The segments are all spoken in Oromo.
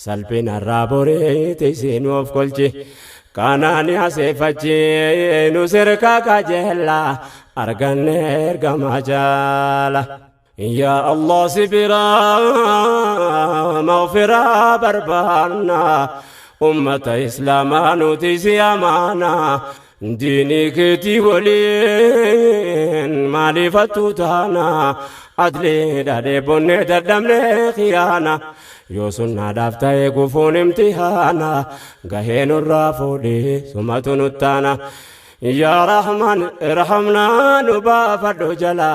Salphinarraa boreeti isiin of kolchi. Kanaan aseefachi nu sirka qajeella arganne ergamaa jaala. Yaa Allah si biraa maghfiraa barbaanna ummata islaamaa nuti si amaana diinii keetii waliin maaliifattu taana adlii dhadhee bonnee dadhabnee khiyaana yoo sunnaadhaaf ta'e gufuun imtihaana gahee nurraa fuudhee sumatu nuttaana. Yaa Rahman irhamnaa nu baafadhu jala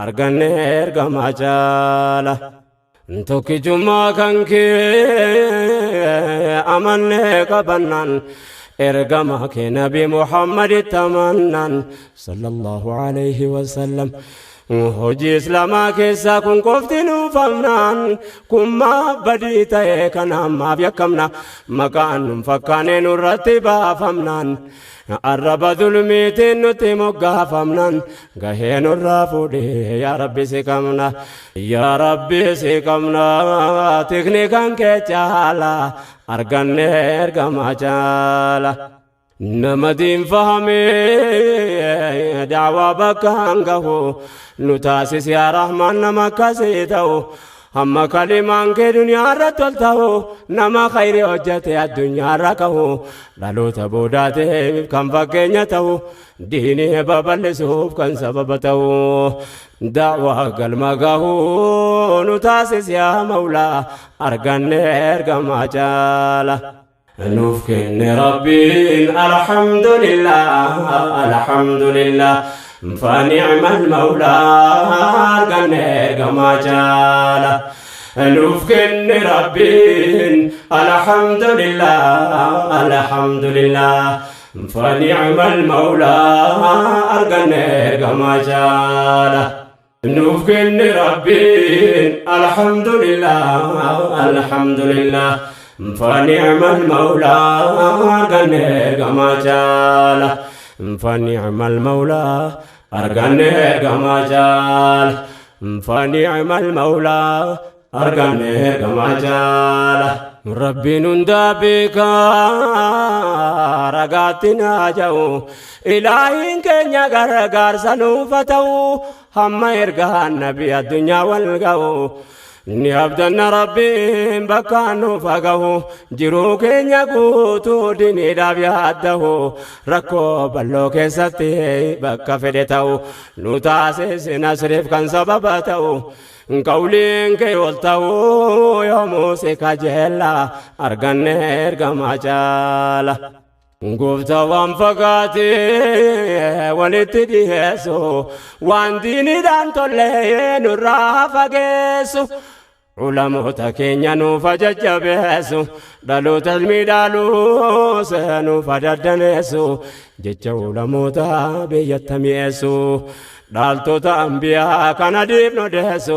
arganne ergamaa jaala. Tokkichummaa kan kee amannee qabannaan ergamaa kee Nabi Muhammaditti amannaan sallallahu alayhi wasallam. Hojii islaamaa keessaa kun qofti nuufamnaan kun maaf badii ta'e kanaan maaf yakkamna maqaan nun fakkaanee nurratti baafamnaan arraba zulmiitiin nutti moggaafamnaan gahee nurraa fuudhee yaa Rabbi si qabna yaa Rabbi si qabna tikni kan kee caala arganne ergamaa caala. Nama diin fahamee daawaa bakkaan gahu nu taasis yaa Rahmaan nama akkasii ta'u hamma kalimaan kee duniyaa irratti ol ta'u nama khayrii hojjete addunyaa irra kahu dhaloota boodaatiif kan fakkeenya ta'u diinii babal'isuuf kan sababa ta'u daawaa galma gahu nu taasis yaa Mawlaa arganne ergamaa caala. Nuuf kenne Rabbiin alhamdulillah alhamdulillah فنعم المولى arganne ergamaa caala. Nuuf kenne Rabbiin alhamdulillah alhamdulillah فنعم المولى arganne ergamaa caala. Nuuf kenne Rabbiin alhamdulillah alhamdulillah فنعم المولى arganne ergamaa caala. فنعم المولى arganne ergamaa caala. فنعم المولى arganne ergamaa caala. Rabbiin hundaa beekaa ragaatti naa ja'u ilaahiin keenya gargaarsa nuuf haa ta'u hamma ergaan nabi addunyaa wal ga'u. Ni abdanna Rabbiin bakka nuuf haa gahu jiruu keenya guutuu diiniidhaaf yaaddahu rakkoo bal'oo keessatti bakka fedhe ta'u nu taasise nasriif kan sababa ta'u qawliin kee ol ta'u yoomuu si kajeella arganne ergamaa caala. Gooftaa waan fagaatee walitti dhiyeessu waan diiniidhaan tollee nurraa fageessu. Ulamoota keenya nuuf jajjabeessu dhaloota ilmi dhaaluus nuuf daddaneessu jecha ulamoota biyyatti mi'eessu dhaaltota ambiyaa kana diifnu deessu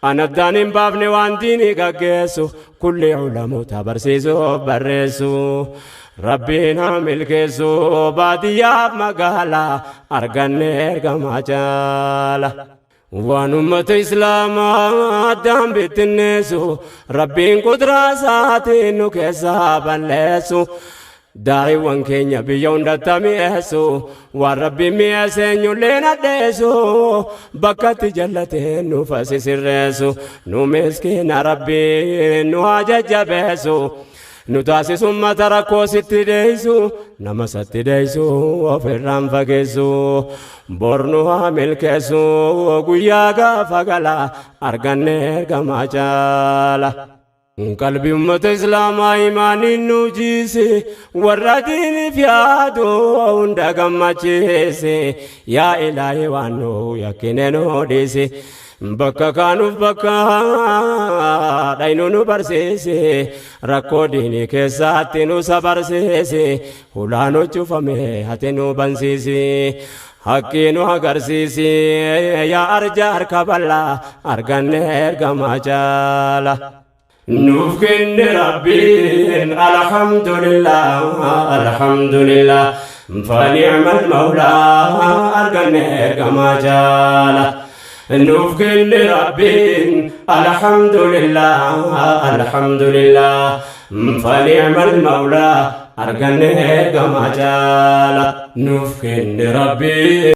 anaddaan hin baafne waan diinii gaggeessu kulli ulamoota barsiisuuf barreessu. Rabbiin haa milkeessu baadiyyaaf magaalaa arganne ergamaa caala. Waan ummata islaamaa addaan bittinneessu Rabbiin qudraa isaatiin nu keessaa balleessu. Daa'iwwan keenya biyya hundatti mi'eessu waan Rabbiin mi'eesse eenyullee nadheessu bakkatti jallatee nu fasisirreessu nu miskiina Rabbiin nu haa jajjabeessu. Nu taasisu ummata rakkoo sitti deessu nama satti deessu ofirraan fageessu bornu haa milkeessu guyyaa gaafa gala arganne ergamaa caala. Qalbii ummata islaamaa imaaniin nu jiise warra diiniif yaadu hunda gammachiise yaa ilaahi waan nu yakkine nu dhiise. Bakka kaanuuf bakka dhaynu nu barsiise rakkoo diinii keessatti nu sabarsiise hulaa nu cufame hati nu bansiise haqqii nu agarsiise yaa arja harka bal'aa arganne ergamaa caala. Nuuf kenne Rabbiin alhamdulillah alhamdulillah فنعم المولى arganne ergamaa caala. Nuuf kenne Rabbiin, alhamdulillah, alhamdulillah, fani'mal mawlaa, arganne ergamaa jaala nuuf kenne Rabbiin.